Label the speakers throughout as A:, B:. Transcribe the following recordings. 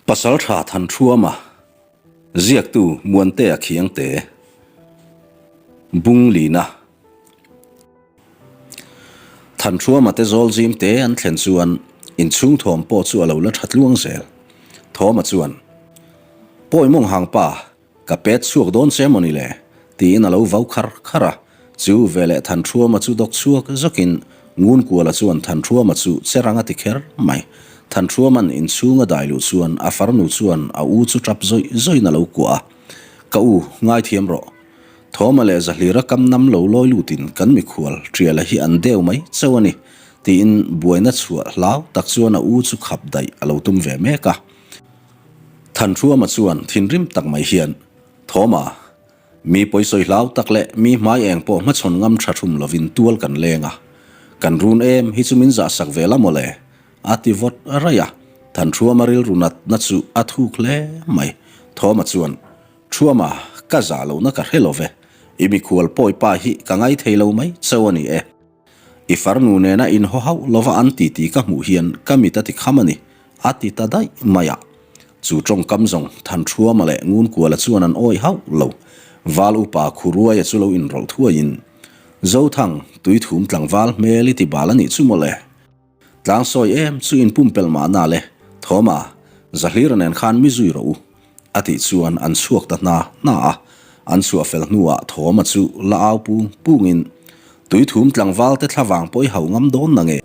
A: Pasaltha Thanṭhuama, Ziaktu Muantea Khiangte, Bunglina. Thanṭhuama te zawl zim te an thlen chuan inchhung thawm pawh chu a lo la ṭha tluang zel. Thawma chuan, Pawi mawng hang pa, Ka pet chhuak dawn che mawni le? tiin a lo vau khar khar a. Chu veleh Thanṭhuama chu dawk chhuak zawkin Ngunkuala chuan Thanṭhuama chu che rang a ti kher mai. Thanṭhuama'n inchhung a dai luh chuan a farnu chuan a u chu tap zawih zawihin a lo kuah a. Ka u, ngaithiam rawh. Thawma leh Zahlira kam nam lo lawi lutin kan mikhual Ṭiala hi an deu mai chauh a ni, tiin buaina chhuah hlau tak chuan a u chu khap daih a lo tum ve mek a. Thanṭhuama chuan thinrim tak mai hian, Thawma, mi pawisawi hlau tak leh mi hmai eng pawh hmachhawn ngam tha thum lovin tual kan leng a, kan run em hi chu min zahsak ve la mawle, a ti vawt raih a. Thanṭhuama rilru natna chu a thuk hle mai. Thawma chuan, Ṭhuama, ka zah lohna ka hre lo ve, i mikhual pawi pa hi ka ngaithei lo mai chauh a ni e. I farnu nena inhaw hauh lova an ti tih ka hmuh hian ka mit a ti kham a ni, a ti ta daih mai a. Chu tawngkam zawng Thanṭhuama leh Ngunkuala chuan an awih hauh lo. Val upa Khuruaia chu lo inrawlh thuaiin, Zothang, tuithum tlangval hmel i ti bal a nih chu mawle. Tlang sawi em chu in pumpelh mahna le, Thawma, Zahlira nen khan mi zui rawh u, a tih chuan an chhuak ta hna hna a. An chhuah fel hnuah Thawma chu la au pung pungin, Tuithum tlangval te thlavang pawh i hauh ngam dawn na nge?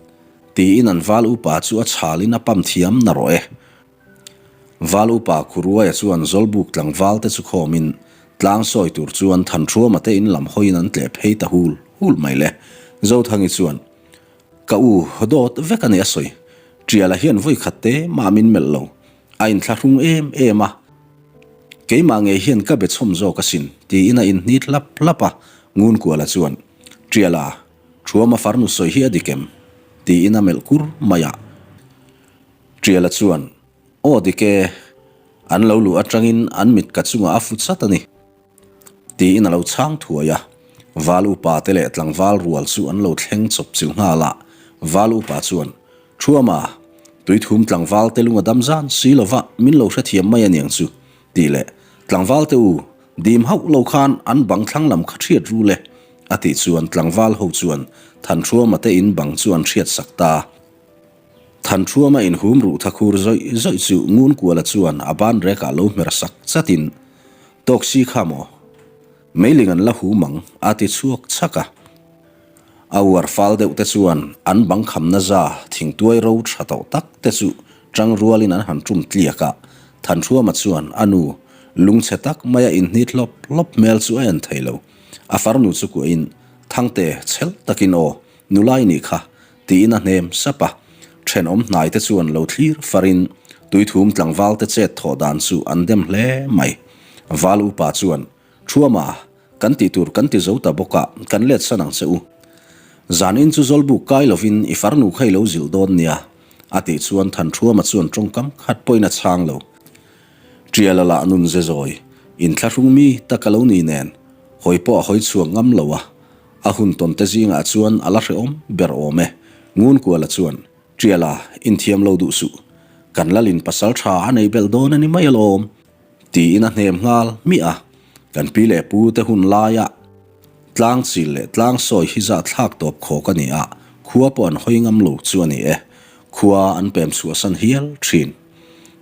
A: tiin an val upa chu a chhalin a pam thiam na rawh e. Val upa Khuruaia chuan Zawlbuk tlangval te chu khawmin tlang sawi tur chuan Thanṭhuama te in lam hawiin an tleh phei ta hul hul mai le. Zothangi chuan, Ka u dawt vek a ni a sawi. Ṭiala hian vawi khat te mah min melh lo. A inthlahrung em em a. Keimah ngei hian ka be chhawm zawk asin, tiin a inhnit hlap hlap a. Ngunkuala chuan, Ṭiala, Ṭhuama farnu sawi hi a dik em? tiin a melh kur mai a. Ṭiala chuan, Aw dik e, an lo luh aṭangin an mit ka chungah a fu chat a ni. Tiin a lo chhang thuai a. Val upa te leh tlangval rual chu an lo thleng chawp chilh nghal a. Val upa chuan, Thuama, tuithum tlangval te lung a dam zan si lova min lo hrethiam mai aniang chu, tih leh, Tlangval te u, dim hauh lo khan an bang thlang lam kha hriat ru le, a tih chuan tlangval ho chuan Thanṭhuama te in bang chu an hriat sak ta. Thanṭhuama inhum ruh thakhur zawih zawih chu Ngunkuala chuan a ban rekah lo hmer sak chatin, Tawk si kha maw? Meiling an la hum ang, a ti chhuak chhak a. A uar fal deuh te chuan an bang khamna za thingtuai ro tha tawh tak te chu tang rualin an han tum tliak a. Thanṭhuama chuan a nu lungchhe tak maia inhnit hlawp hlawp hmel chu a en thei lo. A farnu chu kuahin, Thangte, chhel takin aw, nulai nih kha, tiin a hnem sap a. Thenawm hnai te chuan lo thlir farin tuithum tlangval te chet thawh dan chu an dem hle mai. Val upa chuan, Thuama, kan tih tur kan ti zo ta bawk a, kan let san ang che u. Zanin chu zawlbuk kai lovin i farnu kha i lo zilh dawn nia, a tih chuan Thanṭhuama chuan tawngkam khat pawhin a chhang lo. Ṭiala lah nun ze zawi, inthlahrung mi tak a lo ni nen, hawi pawh a hawi chhuak ngam lo a, A hun tawn te zingah chuan a la hrehawm ber awm e. Ngunkuala chuan, Ṭiala, inthiam lo duh suh. Kan Lalin pasal ṭha a nei belh dawn a ni mai alawm, tiin a hnem nghal miah a. Kan pi leh pu te hun laia tlang chil leh tlang sawi hi zah thlak tawp khawk a ni a, khua pawh an hawi ngam lo chu a ni e. Khua an pem chhuahsan hial ṭhin.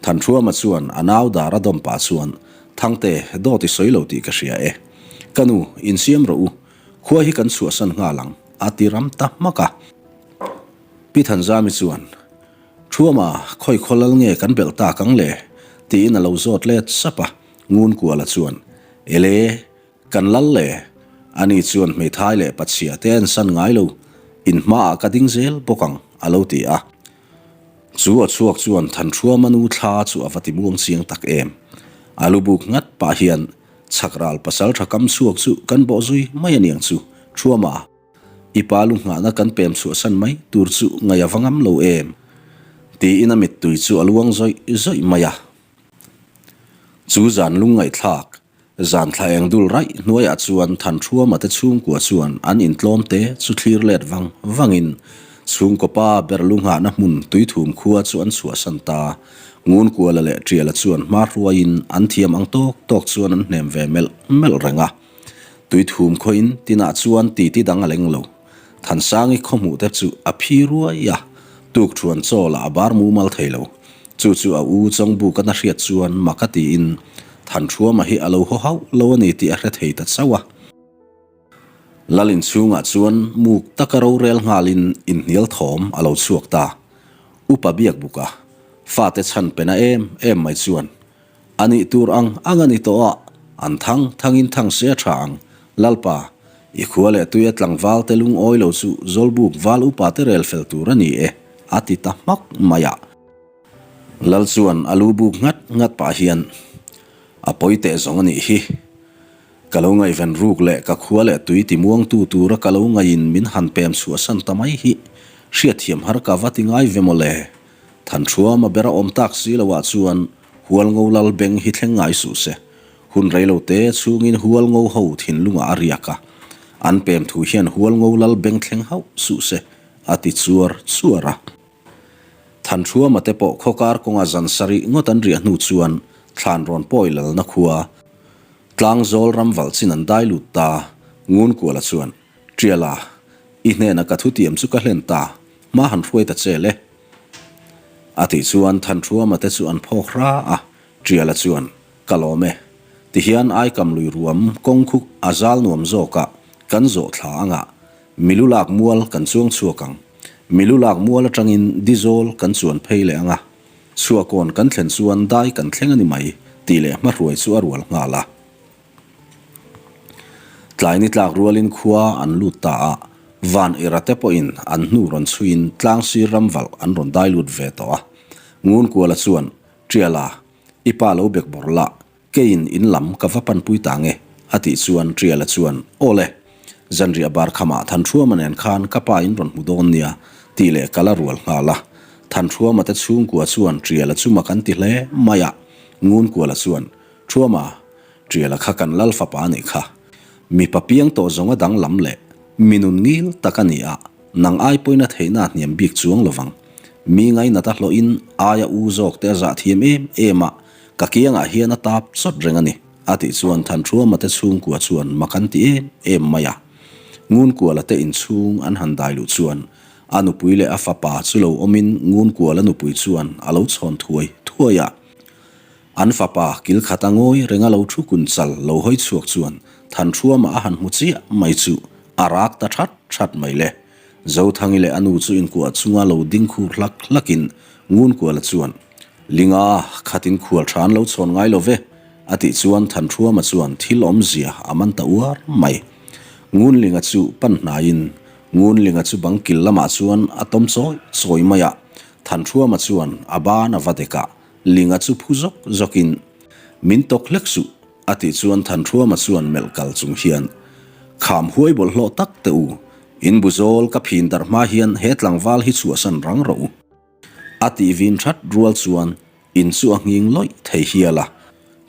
A: Thanṭhuama chuan a nau dar a dawm pah chuan, Thangte, dawt i sawi lo tih ka hria e. Ka nu, insiam rawh u. Khua hi kan chhuahsan nghal ang, a ti ram ta hmak a. Pi Thanzami chuan, Thuama, khawi khaw lal nge kan belh tak ang le? tiin a lo zawt let sap a. Ngunkuala chuan, Ele, kan lal le? Ani chuan hmeithai leh pachhia te a ensan ngai lo, in hmaah ka ding zel bawk ang, a lo ti a. Chu a chhuak chuan Thanṭhuama nu thla chu a va ti muang chiang tak em. A lu buk nghat pah hian Chhakral pasal tha kam chhuak chu kan bawh zui mai a niang chu, Ṭhuama, i pa lu nghahna kan pem chhuahsan mai tur chu ngaih a va ngam lo em? Tiin a mittui chu a luang zawih zawih mai a. Chu zan lungngaihthlak, zan thla eng dul raih hnuaiah chuan Thanṭhuama te chhungkua chuan an intlawm te chu thlir let vang vangin. Chhungkaw pa ber lu nghahna hmun Tuithum khua chu an chhuahsan ta. Ngunkuala leh Ṭiala chuan hma hruaiin an thiam ang tawk tawk chuan an hnem ve melh melh reng a. Tuithum khawiin tinah chuan titi dang a leng lo. Thansangi khaw hmuh te chu a phi ruai a, tukṭhuan chaw lah a bar mumal thei lo. Chu chu a u Chawngbuk a na hriat chuan mak a tiin Thanṭhuama hi a lo haw hauh lo a ni tih a hre thei ta chauh a. Lal inchhungah chuan muk taka rorel nghalin inhnial thawm a lo chhuak ta. Upa Biakbuka, fate chhan pena em em mai chuan A nih tur ang ang a ni tawh a, an thang thangin thang se a tha ang. Lalpa, i khua leh tuia tlangval te lungawi lo chu Zawlbuk val upa te rel fel tur a ni e, a ti ta hmak mai a. Lal chuan a lu buk nghat nghat pah hian, A pawi teh zawng a nih hi. Ka lo ngaihven ruk leh ka khua leh tui ti muangtu tura ka lo ngaihin min han pem chhuahsan ta mai hi hriatthiam har ka va ti ngai ve maw le. Thanṭhuama ber a awm tak si loah chuan Hualngo lal beng hi thleng ngai suh se. Hun rei lo te chhungin Hualngo ho thinlungah a riak a. An pem thu hian Hualngo lal beng thleng hauh suh se, a ti chuar chuar a. Thanṭhuama te pawh khawkar kawnga zan sarih ngawt an riah hnu chuan thlan rawn pawi lalna khua Tlangzawl ram valh chin an dai lut ta. Ngunkuala chuan, Ṭiala, i hnena ka thutiam chu ka hlen ta, hma han hruai ta che le. A tih chuan Thanṭhuama te chu an phawk hra a, Ṭiala chuan, Ka lawm e. Tihian Aikam lui ruam kawng khu a zal nuam zawkah kan zawh thla anga milu lak mual kan chuang chhuak ang. Milu lak mual atangin Dizawl kan chuan phei leh anga chhuahkawn kan thlen chuan dai kan thleng a ni mai tih leh hmahruai chu a rual nghal a. Tlai ni tlak rualin khua an lut ta a, van ira te pawhin an hnu rawn chhuiin tlang sir ram valh an rawn dai lut ve tawh a. Ngunkuala chuan, Ṭiala, i pa lo bek bawrh la, keiin in lam ka va panpui ta nge, a tih chuan Ṭiala chuan, Aw le, zanriah bar khamah Thanṭhuama nen khan ka pa in rawn hmu dawn nia, tih leh ka la rual nghal a. Thanṭhuama te chhungkua chuan Ṭiala chu mak an ti hle mai a, Ngunkuala chuan, Ṭhuama, Ṭiala kha kan lal fapa a nih kha. Mipa piang tawh zawnga danglam leh mi nun ngil tak a ni a, nang ai pawhin a theihna a hniam bik chuang lo vang. Mi ngainat a hlawhin aia u zawk te a zah thiam em em a, ka kiangah hian a tap chawt reng a ni, a tih chuan Thanṭhuama te chhungkua chuan mak an ti em em mai a. Ngunkuala te inchhung an han dai luh chuan a nupui leh a fapa chu lo awmin Ngunkuala nupui chuan a lo chhawn thuai thuai a. An fapa kil khat a ngawi renga lo thu kun chal lo hawi chhuak chuan Thanṭhuama a han hmu chiah mai chu a rak ta that that mai le. Zothangi leh a nu chu inkuah chunga lo ding khur hlak hlakin Ngunkuala chuan, Linga, khatin khual tha an lo chhawn ngai lo ve, a tih chuan Thanṭhuama chuan thil awmzia a man ta uar mai. Ngunlinga chu pan hnaiin Ngunlinga chu bang kil lamah chuan a tawm chawi chawi mai a, Thanṭhuama chuan a ban a va dek a, Linga chu phu zawk zawkin, Min tawk hlek suh, a tih chuan Thanṭhuama chuan melh kal chung hian, Kham huai bawlhhlawh tak teh u, in bu zawl ka phin darh hma hian he tlangval hi chhuahsan rang rawh u. A tih vin that rual chuan in chu a nghing lawih thei hial a.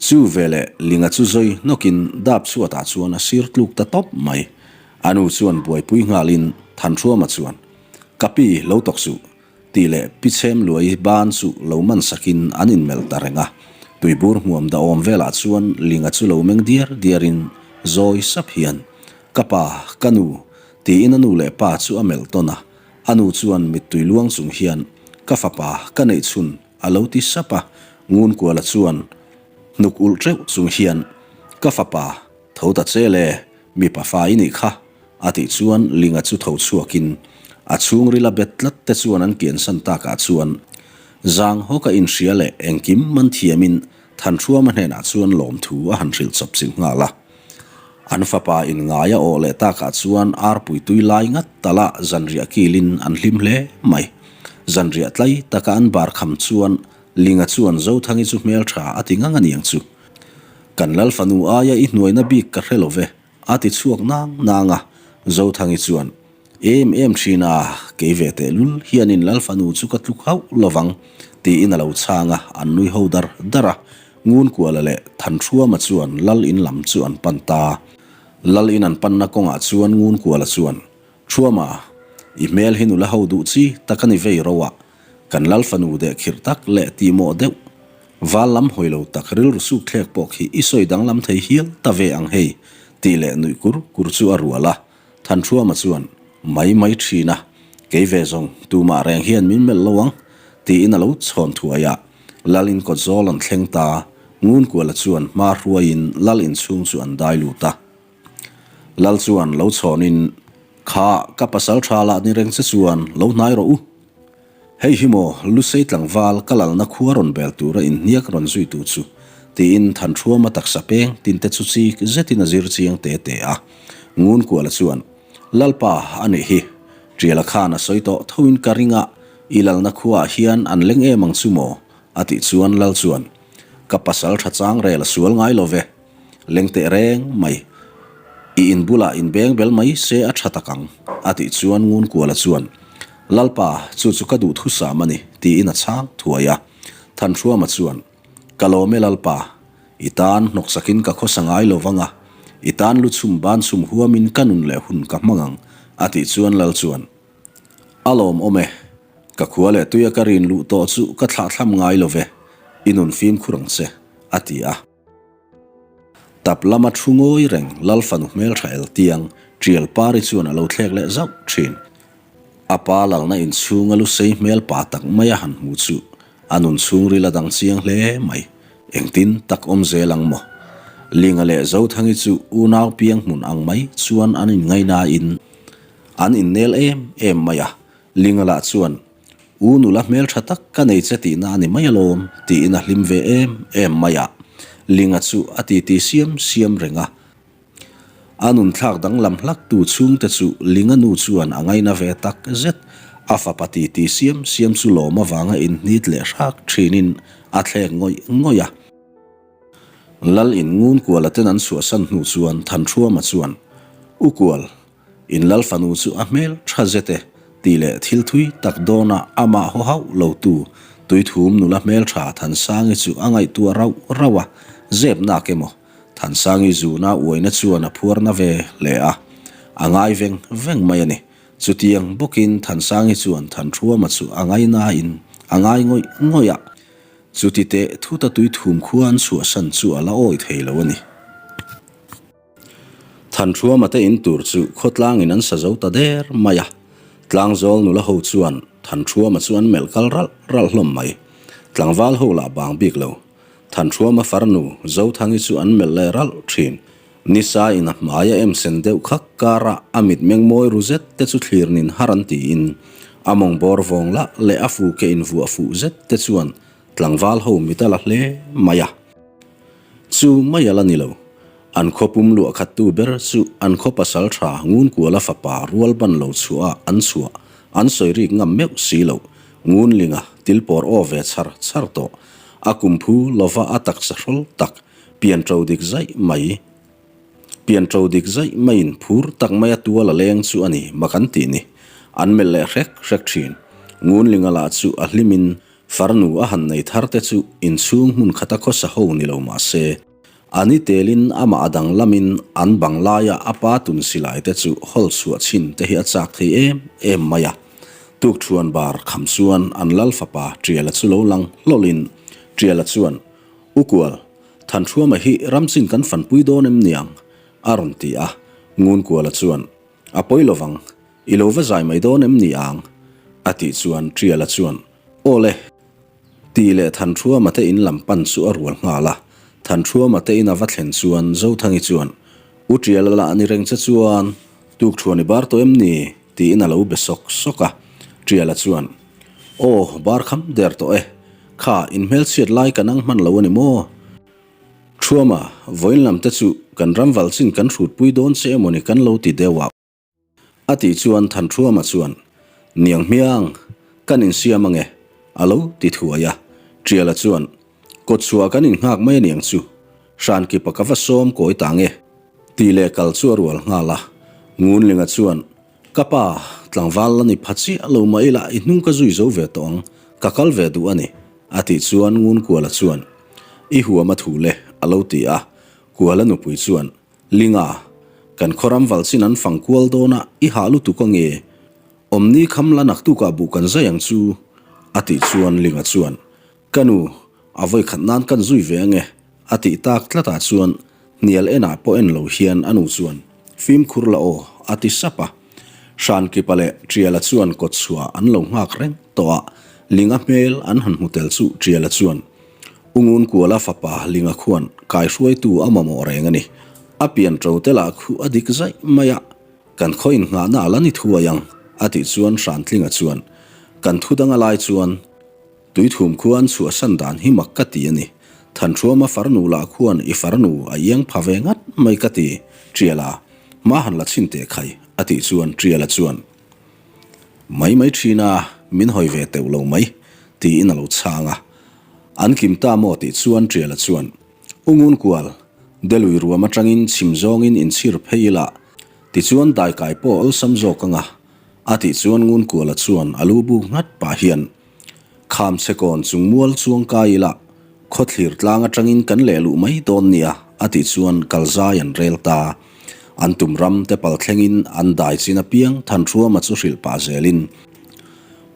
A: Chu veleh Linga chu zawi hnawkin dap chhuatah chuan a sir tluk ta tawp mai. A nu chuan buaipui nghalin Thanṭhuama chuan, Ka pi, lo tawk suh, Tih leh Pi Chhem Luai ban chu lo man sakin an inmelh ta reng a. Tuibur hmuam dahawm velah chuan Linga chu lo meng diar diarin zawi sap hian, Ka pa, ka nu, tiin a nu leh pa chu a melh tawn a. A nu chuan mittui luang chung hian, Ka fapa, ka neih chhun, a lo ti sap a. Ngunkuala chuan hnuk ulh teuh chung hian, Ka fapa, tho ta che le, mipa fa i nih kha, A tih chuan Linga chu tho chhuakin a chhungril a bet tlat te chuan an kiansan takah chuan zang hawka inhria leh engkim man thiamin Thanṭhuama hnenah chuan lawmthu a han hrilh chawp chilh nghal a. An fapa inngai a awh leh takah chuan arpui tui lai ngat tala zanriah kilin an hlim hle mai. Zanriah tlai taka an bar kham chuan Linga chuan Zothangi chu hmelṭha a ti ngang a niang chu. Kan Lal fanu aia i hnuaina bik ka hre lo ve. A ti chhuak nang nang a, Zothangi chuan, Em em thin a, kei ve tehlul hianin Lal fanu chu ka tluk hauh lovang, tiin a lo chhang a, an nui ho dar dar a. Ngunkuala leh Thanhruama chuan Lal in lam chu an pan ta. Lal in an panna kawngah chuan Ngunkuala chuan, Thruama, I hmel hi nula ho duh chi tak a ni vei ro a, kan lal fanu deh khirh tak leh tihmawh deuh val lam hawi lo tak rilru suk thlek pawh khi i sawi danglam thei hial ta ve ang hei, tih leh nuih kur kur chu a rual a. Thanṭhuama chuan, Mai mai ṭhin a, kei ve zawng tumah reng hian min melh lo ang, tiin a lo chhawn thuai a. Lal in kawt zawl an thleng ta, Ngunkuala chuan hma hruaiin Lal inchhung chu an dai lut a. Lal chuan lo chhawnin, Kha, ka pasal ṭha lah ni reng che chuan lo hnai rawh u. Hei hi maw Lusei tlangval ka lalna khua rawn bel tura inhniak rawn zuitu chu, tiin Thanṭhuama taksa peng tinte chu chik zetin a zir chiang te te a. Ngunkuala chuan, Lalpa, a nih hi. Ṭiala khan a sawi tawh thoin ka ring a, i lalna khuaah hian an leng em ang chu maw? a tih chuan Lal chuan, Ka pasal ṭha chang rel a sual ngai lo ve. Leng teh reng mai. I in bulah in beng bel mai se a tha tak ang, a tih chuan Ngunkuala chuan, Lalpa, chu chu ka duh thusam a ni, tiin a chhang thuai a. Thanhruama chuan, Ka lawm e Lalpa, i tan hnawksakin ka khawsa ngai lo vang a, i tan lu chhum ban chhum huamin ka nun leh hun ka hmang ang, a tih chuan Lal chuan, A lawm awm e, ka khua leh tuia ka rin luh tawh chu ka thlahthlam ngai lo ve, i nun fimkhur ang che, a ti a. Tap lama thu ngawi reng Lal fanu hmeltha el tiang Tial Pari chuan a lo thlek leh zauh thin. A pa lalna inchhunga lu sei hmel pa tak mai a han hmu chu a nun chhungril a dang chiang hle mai. Engtin tak awm zel ang maw? Linga leh Zothangi chu unau piang hmun ang mai chuan an inngainain an innel em em mai a, Linga lah chuan U nula hmeltha tak ka nei che tihna a ni mai alawm, tiin a hlim ve em em mai a. Linga chu a titi siam siam reng a. A nunthlak danglam hlaktu chhungte chu Linga nu chuan a ngaina ve tak zet. A fapa titi siam siam chu lawm avanga inhnit leh hrak thinin a thlek ngawih ngawih a. Lal in ngun kuala ten an chhuahsan hnu chuan Thanṭhuama chuan, U Kual, In lal fanu chu a hmel tha zet e, tih leh thil thui tak dawna amah haw hauh lo tu Tuithum nula hmel tha Thansangi chu a ngaihtuah rauh rauh a, zep nak emaw Thansangi zuna uaina chuan a phuarna ve hle a, a ngai veng veng mai a ni. Chutiang bawkin Thansangi chuan Thanṭhuama chu a ngainain a ngai ngawih ngawih a, chuti teh thuta Tuithum khua an chhuahsan chu a la awi thei lo a ni. Thanṭhuama te in tur chu khawtlangin an sa zo ta der mai a, Tlangzawl nula ho chuan Thanṭhuama chu an melh kal ralh ralh hlawm mai. Tlangval ho lah bang bik lo. Thanṭhuama farnu Zothangi chu an melh leh ralh ṭhin. Nisa in a hmai a em sen deuh khak kara a mitmeng mawi ru zet te chu thlirnin har an tiin a mawng bawr vawng lah leh a fu ke invuah fuh zet te chuan tlangval ho mit a la hle mai a. Chu mai a la ni lo. An khaw pum luah khattu ber chu an khaw pasal tha Ngunkuala fapa rual ban lo chhuah a an chhuah an sawi rik ngam meuh si lo. Ngunlinga til pawr aw ve char char tawh. A kum phu lova a taksa hrawl tak pian to dik zaih mai. Pian to dik zaih maiin phur tak maia tual a leng chu a ni mak an tih ni. An melh leh hrek hrek thin. Ngunlinga lah chu a hlimin Farnu a han nei thar te chu inchhung hmun khata khawsa ho ni lo mah se, a ni telin amah a danglamin an bang laia a pa tun silai te chu hawl chhuah chhin te hi a chak thei em em mai a. Tukṭhuan bar kham chuan an lal fapa Ṭiala chu lo lang hlawlhin Ṭiala chuan, U Kual, Thanṭhuama hi ramchin kan fanpui dawn em niang? a rawn ti a. Ngunkuala chuan, A pawi lovang, i lo va zai mai dawn em ni ang? a tih chuan Ṭiala chuan, Aw le! Tih leh Thanṭhuama te in lam pan chu a rual nghal a. Thanṭhuama te in a va thlen chuan Zothangi chuan, U Ṭiala lah ni reng che chuan tukṭhuan i bar tawh em ni? tiin a lo be sawk sawk a. Ṭiala chuan, Aw, bar kham der tawh e. Kha, inhmelchhiat lai ka nang hman lo a ni maw? Thuama, vawiin lam te chu kan ram val chin kan hrutpui dawn che emawni kan lo ti deuh a. A tih chuan Thanṭhuama chuan, Niang hmiang, kan insiam ange, a lo ti thuai a. Ṭiala chuan, Kawtchhuah kan innghak mai aniang chu, Hrankipa ka va sawm kawi ta nge, tih leh kal chu a rual nghal a. Ngunlinga chuan, Ka pa, tlangval la ni pha chiah lo mah ila i hnung ka zui zo ve tawh ang, ka kal ve duh a ni, a tih chuan Ngunkuala chuan, I huam a thu le, a lo ti a. Kuala nupui chuan, Linga, kan khaw ram valchin an fang kual dawn a, i hah lutuk ange? Awmni kham la naktukah buh kan zai ang chu, a tih chuan Linga chuan, Ka nu, a vawikhat nan kan zui ve ange, a tih tak tlatah chuan hnial enah pawh en lo hian a nu chuan, Fimkhur la aw, a ti sap a. Hrankipa leh Tiala chuan kawtchhuah an lo nghak reng tawh a, Linga hmel an han hmu tel chu Tiala chuan, U Ngunkuala fapa Linga khuan kaihruaitu a mamawh reng a ni. A pian ṭo te lah khu a dik zaih mai a, Kan khaw innghahna a la ni thuai ang, a tih chuan Hrantlinga chuan, Kan thu dang a lai chuan Tuithum khua an chhuahsan dan hi mak ka ti a ni. Thanṭhuama farnu lah khuan i farnu a iang pha ve ngat mai ka ti, Ṭiala, hma han la chhin teh khai, a tih chuan Ṭiala chuan, Mai mai ṭhin a, min hawi ve teuh lo mai, tiin a lo chhang a. An kim ta maw tih chuan Ṭiala chuan, U Ngunkual, Delui ruam atangin chhim zawngin inchhir phei ila, tichuan daikai pawh awlsam zawk anga, a tih chuan Ngunkuala chuan a lu buk nghat pah hian, Kham chhekawn chung mual chuang kai ila, khawthlir tlang atangin kan leh luh mai dawn nia, a tih chuan kalzai an rel ta. An tum ram te pal thlengin an dai chin apiang Thanhruama chu hrilh pah zelin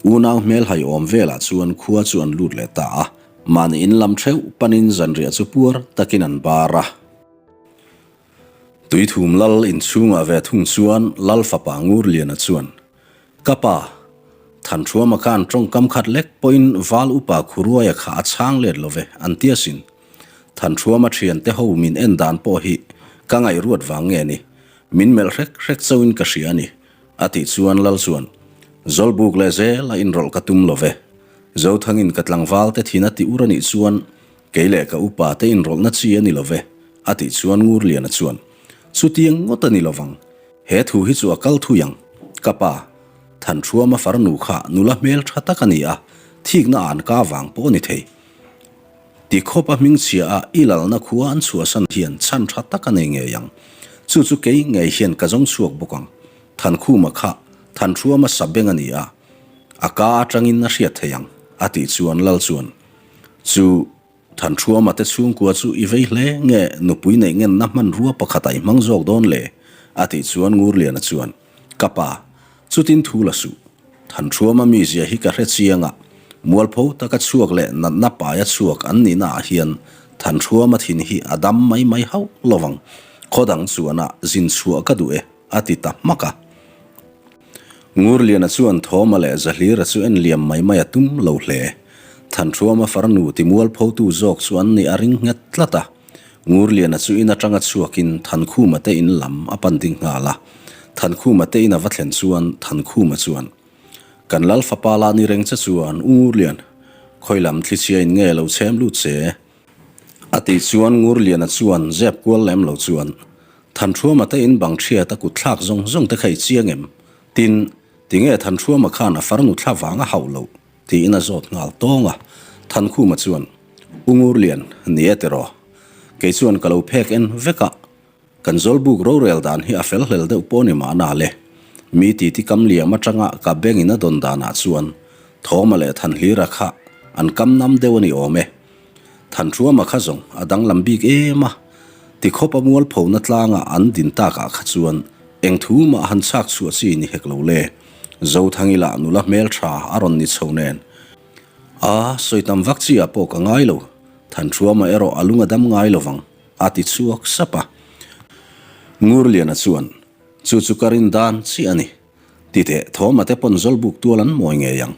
A: unau hmelhai awm velah chuan khua chu an lut leh ta a. Mahni in lam theuh panin zanriah chu puar takin an bar a. Tuithum lal inchhungah ve thung chuan Lal fapa Ngurliana chuan, Ka pa, Thanṭhuama khan tawngkam khat lek pawhin Val upa Khuruaia kha a chhang let lo ve, an ti asin. Thanṭhuama thiante ho min en dan pawh hi ka ngaihruat vang nge ni, min melh hrek hrek chauhin ka hria a ni, a tih chuan Lal chuan, Zawlbuk leh zel a inrawlh ka tum lo ve. Zothangin ka tlangval te thin a ti ur a nih chuan kei leh ka upa te inrawlhna chi a ni lo ve, a tih chuan Ngurliana chuan, Chutiang ngawt a ni lovang, he thu hi chu a kal thui ang, ka pa, Thanṭhuama farnu kha nula hmel tha tak a ni a, thikna an ka vang pawh a ni thei. Ti khawp a hmingchhia a i lalna khua an chhuahsan hian chhan tha tak a nei ngei ang. Chu chu kei ngei hian ka zawng chhuak bawk ang. Thankhuma kha Thanṭhuama sabeng a ni a, A ka atangin a hriat thei ang, a tih chuan Lal chuan, Chu, Thanṭhuama te chhungkua chu i vei hle nge nupui neih ngenna hmanrua pakhat a i hmang zawk dawn le? a tih chuan Ngurliana chuan, Ka pa, chutin thu la suh. Thanṭhuama mizia hi ka hre chiang a, mualpho taka chhuak leh natna paia chhuak an nihna ah hian Thanṭhuama thin hi a dam mai mai hauh lovang, khaw dang chuan a zin chhuah ka duh e, a ti ta hmak a. Ngurliana chuan Thawma leh Zahlira chu en liam mai mai a tum lo hle. Thanṭhuama farnu timualphotu zawk chu an nih a ring nghet tlat a. Ngurliana chu in atanga chhuakin Thankhuma te in lam a pan ding nghal a. Thankhuma te in a va thlen chuan Thankhuma chuan, Kan lal fapa lah ni reng che chuan U Ngurlian, khawi lam thlichhia in nge lo chhem lut che? A tih chuan Ngurliana chuan zep kual lem lo chuan, Thanṭhuama te in bang ṭhiat a kut thlak zawng zawng te kha i chiang em? Tin, tinge Thanṭhuama khan a farnu thla vang a hauh loh? tiin a zawt nghal tawng a. Thankhuma chuan, U Ngurlian, ni e tiraw? Kei chuan ka lo phek en vek a, kan Zawlbuk rorel dan hi a fel hlel deuh pawh ni mahna le. Mi titi kam liam atanga ka bengin a dawn danah chuan Thawma leh Thanhlira kha an kam nam deuh a ni awm e. Thanṭhuama kha zawng a danglam bik em a, tikhawp a mualphona tlanga an din takah kha chuan eng thu mah han chhak chhuah chi ni hek lo le. Zothangi lah nula hmelṭha a rawn ni chho nen. A, sawi tam vak chi ah pawh ka ngai lo, Thanṭhuama erawh a lung a dam ngai lo vang, a ti chhuak sap a. Ngurliana chuan, Chu chu ka rin dan chiah a ni. Ti teh, Thawma te pawn Zawlbuk tual an mawi ngei ang.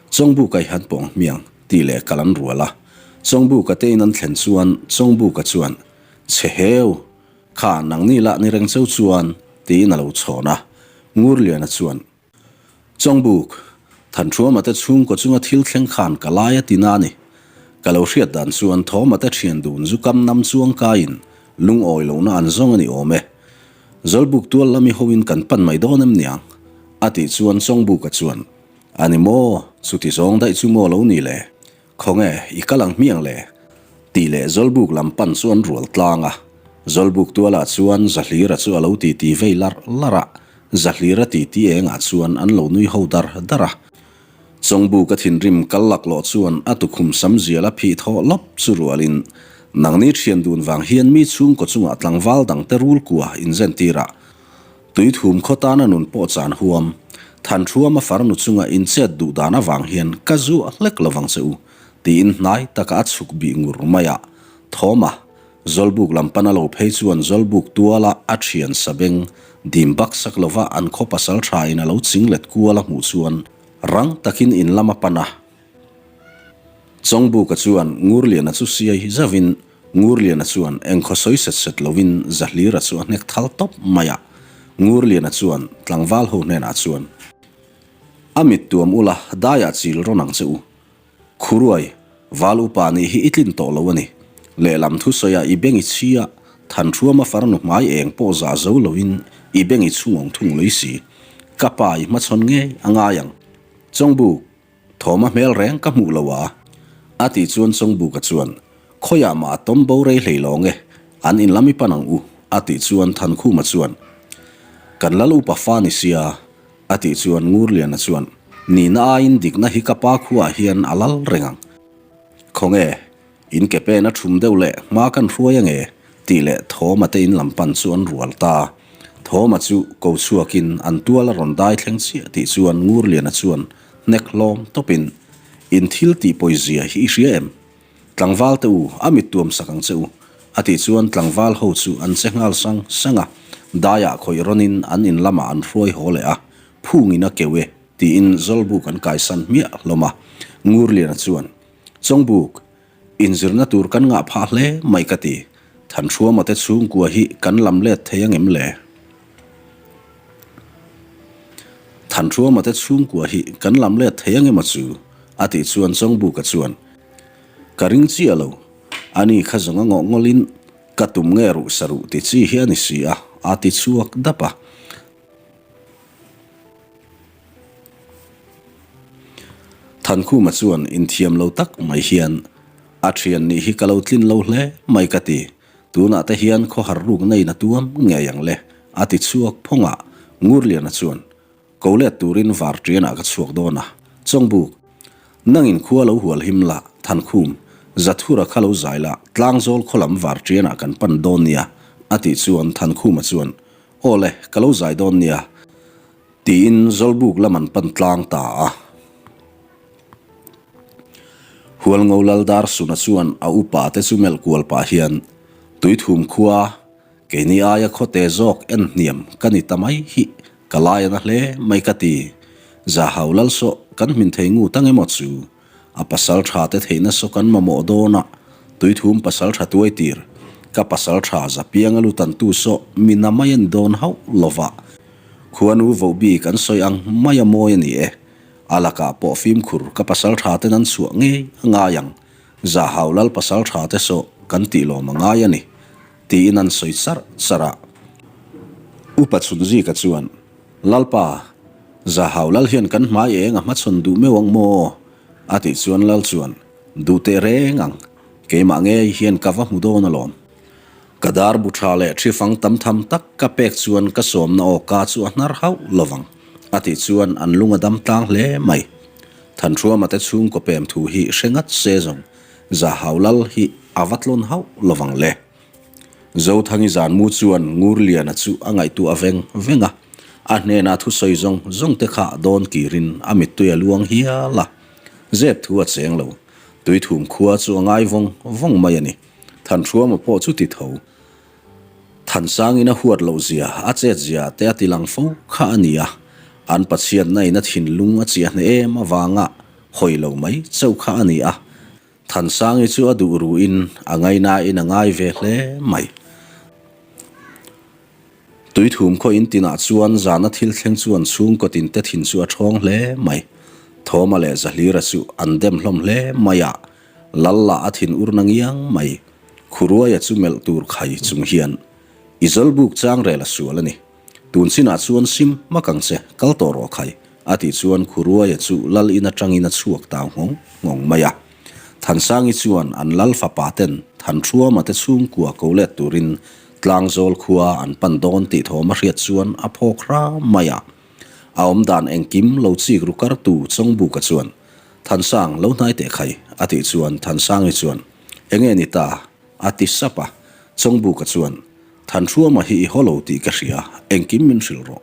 A: Chawngbuka i han pawng hmiang, tih leh kal an rual a. Chawngbuka te in an thlen chuan Chawngbuka chuan, Chhe heu! Kha, nangni lah ni reng cheu chuan, tiin a lo chhawn a. Ngurliana chuan, Chawngbuk, Thanṭhuama te chhungkaw chunga thil thleng khan ka lai a ti na a ni. Ka lo hriat dan chuan Thawma te ṭhian dun zu kam nam chuang kaiin lungawi lohna an zawng a ni awm e. Zawlbuk tual lami hoin kan pan mai dawn em niang? A tih chuan Chawngbuka chuan, A ni maw, chuti zawng daih chu maw lo ni le? Khawnge, i kal ang hmiang le? Tih leh Zawlbuk lam pan chu an rual tlang a. Zawlbuk tualah chuan Zahlira chu a lo titi vei larh larh a, Zahlira titi engah chuan an lo nui ho dar dar a. Chawngbuka thinrim kal laklawh chuan a tukhum sam zial a phih thawh lawp chu rualin, Nangni thian dun vang hian mi chhungkaw chungah tlangval dangte rul kua inzentir a, Tuithum khaw tana nun pawh chan huam. Thanṭhuama farnu chunga inchet duh dan avang hian ka zuah hlek lovang che u, tiin hnai taka a chhuk bih ngur mai a. Thawma, Zawlbuk lam pana lo phei chuan Zawlbuk tuala a thian sabeng dim bak sak lova an khaw pasal tha in a lo ching let kual a hmuh chuan rang takin in lam a pan a. Chawngbuka chuan Ngurliana chu siai zauhin Ngurliana chuan engkhaw sawi set set lovin Zahlira chu a hnek thal tawp mai a. Ngurliana chuan tlangval ho hnenah chuan, A mit tuam ula, daiah chil rawn ang che u. Khuruai, val upa nih hi i tlin tawh lo a ni. Lehlam thusawiah i beng i chhi a, Thanṭhuama farnu hmai eng pawh zah zo loin i beng i chhungawng thung lui si. Ka pa i hmachhawn ngei a ngai ang. Chawngbuk, Thawma hmel reng ka hmuh lo a. A tih chuan Chawngbuka chuan, Khawiah mah a tawm bo rei hlei lawng e, an in lam i pan ang u, a tih chuan Thankhuma chuan, Kan lal upa fa ni sia, a tih chuan Ngurliana chuan, Nihna aiin dikna hi ka pa khuaah hian a lal reng ang. Khawnge, in ke pen a thum deuh leh hma kan hruai ange, tih leh Thawma te in lam pan chu an rual ta. Thawma chu ko chhuakin an tual a rawn dai thleng chiah tih chuan Ngurliana chuan hnek hlawm tawpin, In thil tih pawizia hi i hria em? Tlangval te u, a mit tuam sak ang che u, a tih chuan tlangval ho chu an che nghal sang sang a, daiah khawih rawnin an in lamah an hruai haw leh a, phungin a keuh e, tiin Zawlbuk an kaisan hmiah hlawm a. Ngurliana chuan, Chawngbuk, inzirna tur kan ngah phah hle mai ka ti, Thanhruama te chhungkua hi kan lam let thei angem le? Thanhruama te chhungkua hi kan lam let thei angem a chu? a tih chuan Chawngbuka chuan, Ka ring chiah lo, ani kha zawng a ngawh ngawlin ka tum nge ruh sa ruh ti chi hi a ni si a, a ti chhuak dap a. Thankhuma chuan inthiam lo tak mai hian, A thian nih hi ka lo tlin lo hle mai ka ti, tunah te hian khawhar ruk neiin a tuam ngei ang le, a ti chhuak phawng a. Ngurliana chuan, Ko let turin var ṭianah ka chhuak dawn a, Chawngbuk, nangin khua lo hual him la, Thankhum, Zathura kha lo zai la, Tlangzawl khaw lam var ṭianah kan pan dawn nia, a tih chuan Thankhuma chuan, Aw le, ka lo zai dawn nia, tiin Zawlbuk lam an pan tlang ta a. Hualngo Lal Darsuna chuan a upa te chu melh kual pah hian, Tuithum khua, Keini aia khawte zawk en hniam ka ni ta mai hi ka lai a na hle mai ka ti. Zahau Lalsawh kan hmin thei ngut ang emaw chu? A pasal tha te theihna saw kan mamawh dawn a, tuithum pasal tha tuai tir. Ka pasal tha zapianga lu tantu saw mi na mai a ni dawn hauh lova. Khuanu voh bik an sawi ang mai a mawi a ni e. A lakah pawh fimkhur ka pasal tha ten an chhuah ngei a ngai ang. Zahau Lal pasal tha te saw kan tih lawm a ngai a ni. Tiin an sawi charh charh a. Upa Chhunzika chuan, Lalpa, Zahau Lal hian kan hmai eng a hmachhawn duh meuh ang maw? a tih chuan Lal chuan, Duh teh reng ang, keimah ngei hian ka va hmu dawn alawm. Ka dar bu tha leh thi fang tam tham tak ka pek chuan ka sawmna aw ka chu a hnar hauh lovang, a tih chuan an lung a dam tlang hle mai. Thanhruama te chhungkaw pem thu hi hre ngat se zawng Zahau Lal hi a va tlawn hauh lovang le. Zothangi zanmu chuan Ngurliana chu a ngaihtuah veng veng a, a hnena thusawi zawng zawng te kha dawn kirin a mittui a luang hial a. Zep thu a cheng lo. Tuithum khua chu a ngai vawng vawng mai a ni. Thanhruama pawh chu ti tho. Thansangin a huat loh zia, a chet zia te a ti lang fo kha a ni a. An Pathianna in a thinlung a chiah hneh em avanga hawi lo mai chauh kha a ni a. Thansangi chu a duh ruin a ngainain a ngai ve hle mai. Tuithum khaw in tinah chuan zana thil thleng chuan chhungkaw tinte thin chu a ṭhawng hle mai. Thawma leh Zahlira chu an dem hlawm hle mai a, Lal lah a thin ur na ngiang mai. Khuruaia chu melh tur khai chung hian i Zawlbuk changrel a sual a ni. Tun chinah chuan sim hmak ang che, kal tawh rawh khai, a tih chuan Khuruaia chu lal in atangin a chhuak tau nghawng nghawng mai a. Thansangi chuan an lal fapa ten Thanhruama te chhungkua ko let turin Tlangzawl khua an pan dawn tih thawm a hriat chuan a phawk hram mai a. A awmdan engkim lo chik ru kartu Chawngbuka chuan, Thansang, lo hnai teh khai, a tih chuan Thansangi chuan, Enge ni ta? a ti sap a. Chawngbuka chuan, Thanhruama hi i haw lo tih ka hria, engkim min hrilh rawh.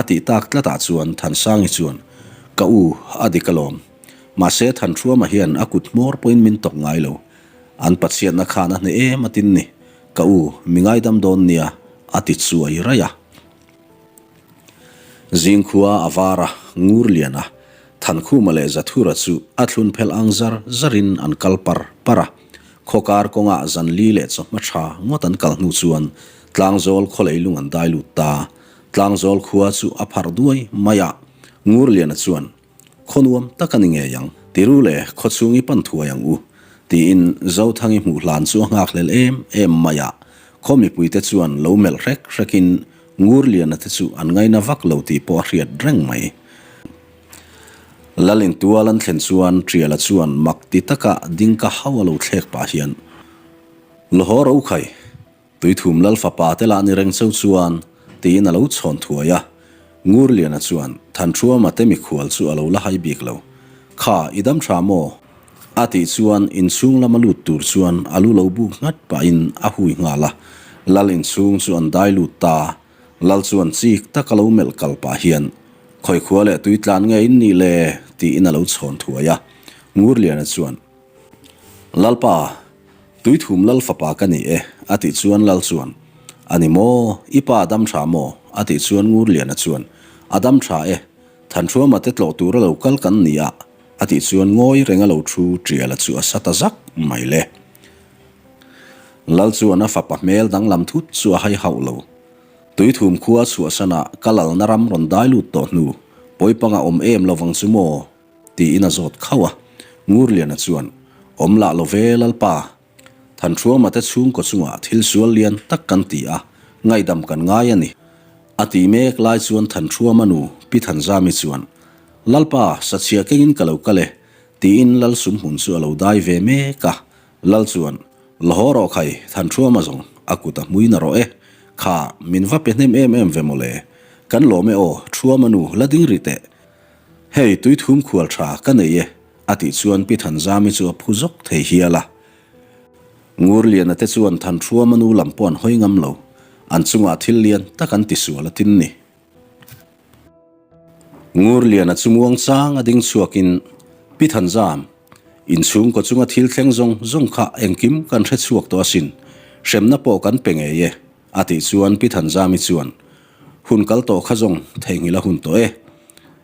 A: A tih tak tlatah chuan Thansangi chuan, Ka u, a dik alawm. Mahse Thanhruama hian a kut hmawr pawhin min tawk ngai lo. An pachhiatna khan a hneh em a tin ni. Ka u, mi ngaidam dawn nia, a ti chuai raih a. Zingkhua a var a, Ngurliana, Thankhuma leh Zathura chu a thlun phelh ang zar zarin an kal par par a. Khawkar kawngah zanli leh chawhma tha ngawt an kal hnu chuan Tlangzawl khawlei lung an dai lut ta. Tlangzawl khua chu a pharh duai mai a, Ngurliana chuan, Khaw nuam tak a ni ngei ang, tiru le khawchhung i pan thuai ang u, tiin Zothangi hmuh hlan chu a nghakhlel em em mai a. Khaw mipuite chuan lo melh hrek hrekin Ngurliana te chu an ngaina vak lo tih pawh a hriat reng mai. Lalin tual an thlen chuan Triala chuan mak ti taka dingka hau a lo thlek pah hian, Lawhaw ro khai, Tuithum Lal fapa te lah ni reng cheu chuan, tiin a lo chhawn thuai a. Ngurliana chuan Thanhruama te mikhual chu a lo la hai bik lo. Kha, i dam tha maw? A tih chuan inchhung lama lut tur chuan a lu lo buk nghat pahin a hui nghal a. Lal inchhung chu an dai lut ta. Lal chuan chik taka lo melh kal pah hian, Khawi khua leh tui tlan nge in nih le? tiin a lo chhawn thuai a. Ngurliana chuan, Lalpa, Tuithum Lal fapa ka ni e, a tih chuan Lal chuan, A ni maw? I pa a dam tha maw? a tih chuan Ngurliana chuan, A dam tha e. Thanhruama te tlawh tura lo kal kan ni a, a tih chuan ngawi renga lo thu Tiala chu a sa ta zak mai le. Lal chuan a fapa hmel danglam thut chu a hai hauh lo. Tuithum khua chhuahsana ka lalna ram rawn dai lut tawh hnu, pawipanga awm em lovang chu maw? tiin a zawt khauh a. Ngurliana chuan, Awm lah lo ve Lalpa, Thanhruama te chhungkaw chungah thil sual lian tak kan ti a, ngaihdam kan ngai a ni. A ti mek lai chuan Thanhruama nu Pi Thanzami chuan, Lalpa, sachhia kengin ka lo kal e, tiin Lal sumhmun chu a lo dai ve mek a. Lal chuan, La haw rawh khai, Thanhruama zawng a kut a hmui na rawh e. Kha, min va pe hnem em em ve mawle. Kan lawm e aw, Thruama nu, la ding rih teh. Hei, tuithum khual tha ka nei e, a tih chuan Pi Thanzami chu a phu zawk thei hial a. Ngurliana te chuan Thanhruama nu lam pawh an hawi ngam lo, an chungah thil lian tak an tisual a tin ni. Ngurliana chu muang chang a ding chhuakin, Pi Thanzam, inchhungkaw chunga thil thleng zawng zawng kha engkim kan hre chhuak tawh asin, hremna pawh kan pe ngei e, A tih chuan Pi Thanzami chuan, Hun kal tawh kha zawng theihnghilh a hun tawh e.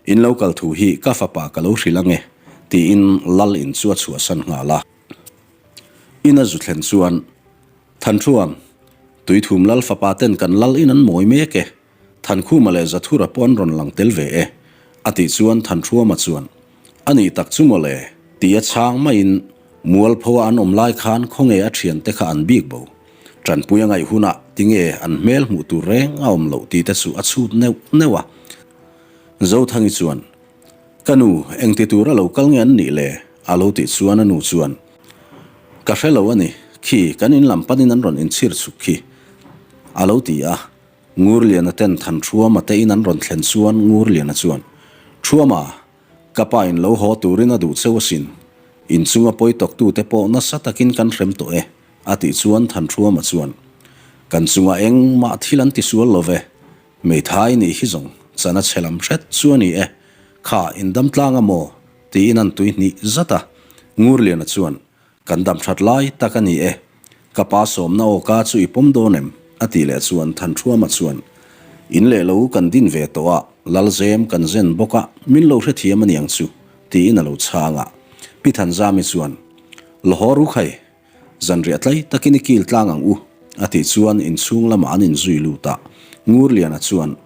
A: In lo kal thu hi ka fapa ka lo hrilh ang e, tiin Lal in chu a chhuahsan nghal a. In a zu thlen chuan, Thanhruam, Tuithum Lal fapa ten kan Lal in an mawi mek e. Thankhuma leh Zathura pawh an rawn lang tel ve e, a tih chuan Thanhruama chuan, A nih tak chu maw le, ti a chhang maiin Mualpho-a an awm lai khan khawnge a thiante kha an bik bo. Tanpui a ngaih hunah tinge an hmel hmuh tur reng a awm loh tih te chu a chhut neuh neuh a. Zothangi chuan, Ka nu, engti tura lo kal nge an nih le? a lo tih chuan a nu chuan, Ka hre lo a ni, khi kan in lam panin an rawn inchhir chhuk khi, a lo ti a. Ngurliana ten Thanhruama te in an rawn thlen chuan Ngurliana chuan, Thuama, ka pa in lo haw turin a duh cheu asin. Inchunga pawi tawktute pawh nasa takin kan hrem tawh e, a tih chuan Thanhruama chuan, Kan chungah engmah thil an tisual lo ve, hmeithai nih hi zawng chana chhe lam hret chu a ni e, kha indam tlang a maw? tiin an tui hnih zat a. Ngurliana chuan, Kan dam that lai tak a ni e. Ka pa sawmna aw ka chu i pawm dawn em? a tih leh chuan Thanhruama chuan, In leh lo kan din ve tawh a, Lalzem kan zen bawk a, min lo hrethiam a niang chu, tiin a lo chhang a. Pi Thanzami chuan, Lawhaw ru khai, zanriah tlai takin i kil tlang ang u, a tih chuan inchhung lamah an inzui lut a. Ngurliana chuan,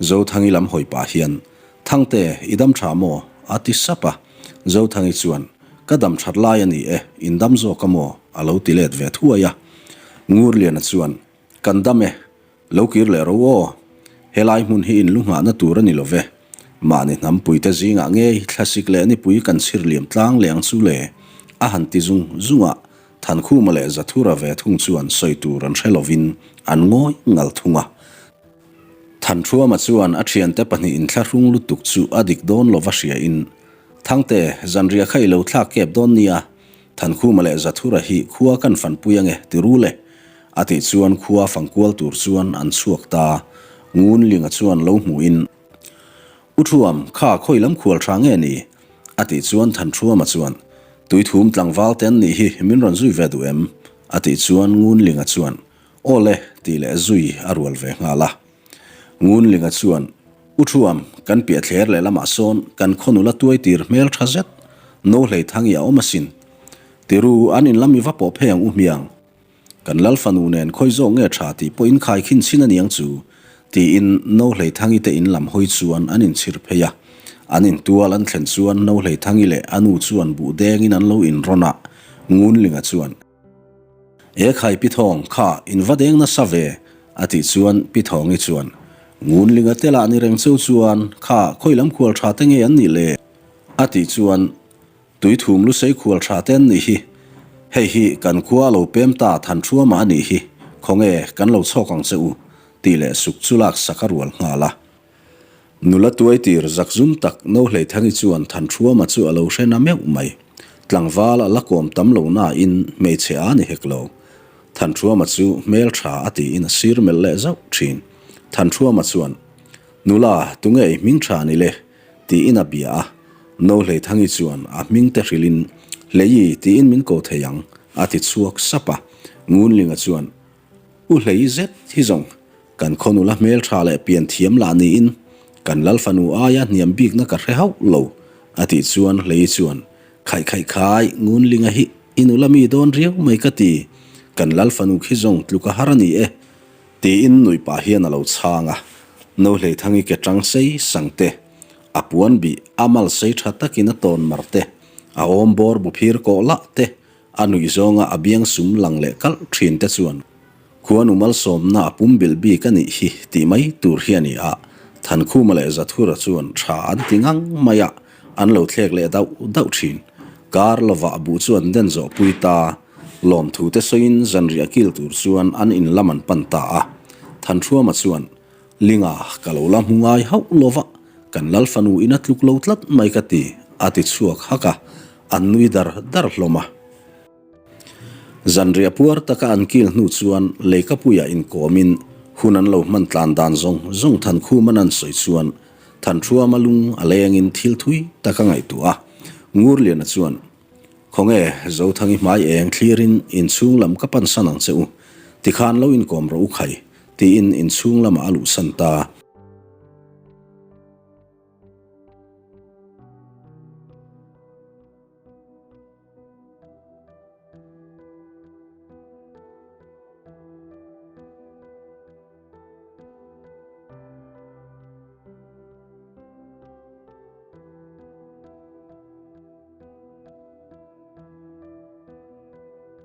A: Zothangi lam hawi pah hian, Thangte, i dam tha maw? a ti sap a. Zothangi chuan, Ka dam that lai a ni e, in dam zawk a maw? a lo ti let ve thuai a. Ngurliana chuan, Kan dam e, lo kir leh ro aw. Helai hmun hi in lu nghahna tur a ni lo ve. Mahni hnampuite zingah ngei thlasik leh nipui kan chhir liam tlang leh ang chu le, a han ti zung zung a. Thankhuma leh Zathura ve thung chuan sawi tur an hre lovin an ngawi ngal thung a. Thanhruama chuan a thiante pahnihin inthlahrung lutuk chu a dik dawn lova hriain, Thangte, zanriah kha i lo thlak kep dawn nia, Thankhuma leh Zathura hi khua kan fanpui ange ti ru le, a tih chuan khua fangkual tur chuan an chhuak ta. Ngunlinga chuan lo hmuhin. U Thuam, kha khawi lam khual tha nge ni? A tih chuan Thanṭhuama chuan, Tuithum tlangval te an nih hi, min rawn zui ve duh em? A tih chuan Ngunlinga chuan, Aw le, tih leh zui a rual ve nghal a. Ngunlinga chuan, U Thuam, kan piah thler leh lamah sawn kan khaw nula tuai tir hmel tha zet, no hlei thangi a awm asin. Tiru, an in lam i va pawh phei ang u hmiang. Kan lal fanu nen khawi zawk nge tha tih pawh in khai khin chin aniang chu, tiin No Hleithangi te in lam hawi chuan an inchhir phei a. An intual an thlen chuan No Hleithangi leh a nu chuan buh dengin an lo inrawn a, Ngunlinga chuan, E khai Pi Thawng, kha in va deng nasa ve, a tih chuan Pi Thawngi chuan, Ngunlinga te lah ni reng cheu chuan, kha khawi lam khual tha te nge an nih le? a tih chuan, Tuithum lusei khual tha te an nih hi. Hei hi kan khua a lo pem ta Thanṭhuama a nih hi, khawnge kan lo chhawk ang che u, tih leh suk chu lak sak a rual nghal a. Nula tuai tir zakzum tak Nohleithangi chuan Thanṭhuama chu a lo hre na meuh mai. Tlangval a la kawm tam lo nain hmeichhe a ni hek lo. Thanṭhuama chu hmel tha a tiin a sir melh leh zauh thin. Thanṭhuama chuan, Nula, tunge i hming tha ni le? Tiin a bia a, Nohleithangi chuan a hming te hrilhin, Hleii tiin min ko thei ang, a ti chhuak sap a. Ngunlinga chuan, U Hleii zet hi zawng, kan khaw nula hmeltha leh pian thiam lah niin, kan lal fanu aia hniam bikna ka hre hauh lo, a tih chuan Hleii chuan, Khaih khaih khai, Ngunlinga hi i nula mi dawn riau mai ka ti, kan lal fanu khi zawng tluk a har a ni e, Tiin nuih pah hian a lo chhang a, Nohleithangi ke tang sei sang te, a puan bih a mal sei tha takin a tawn mar te, a awm bawr bu phir kawh lah te, a nuih zawnga a biang sum lang leh kalh thin te chuan khuanu malsawmna a pum bilh bik a nih hi tih mai tur hi a ni a, Thankhuma leh Zathura chuan tha an ti ngang mai a, an lo thlek leh dauh dauh thin. Kar lovah buh chu an den zawh pui ta. Lawmthu te sawiin zanriah kil tur chuan an in lam an pan ta a. Thanhruama chuan, Linga, ka lo la hmu ngai hauh lo va, kan lal fanu in a tluk lo tlat mai ka ti, a ti chhuak hak a, an nui dar dar hlawm a. Zanriah puar taka an kil hnu chuan leikapuiah inkawmin hun an lo hman tlan dan zawng zawng Thankhuma'n an sawi chuan Thanhruama lung a lengin thil thui tak a ngaihtuah a. Ngurliana chuan, Khawnge, Zothangi hmai eng thlirin inchhung lam ka pan san ang che u, tikhan lo inkawm rawh u khai, tiin inchhung lamah a luhsan ta.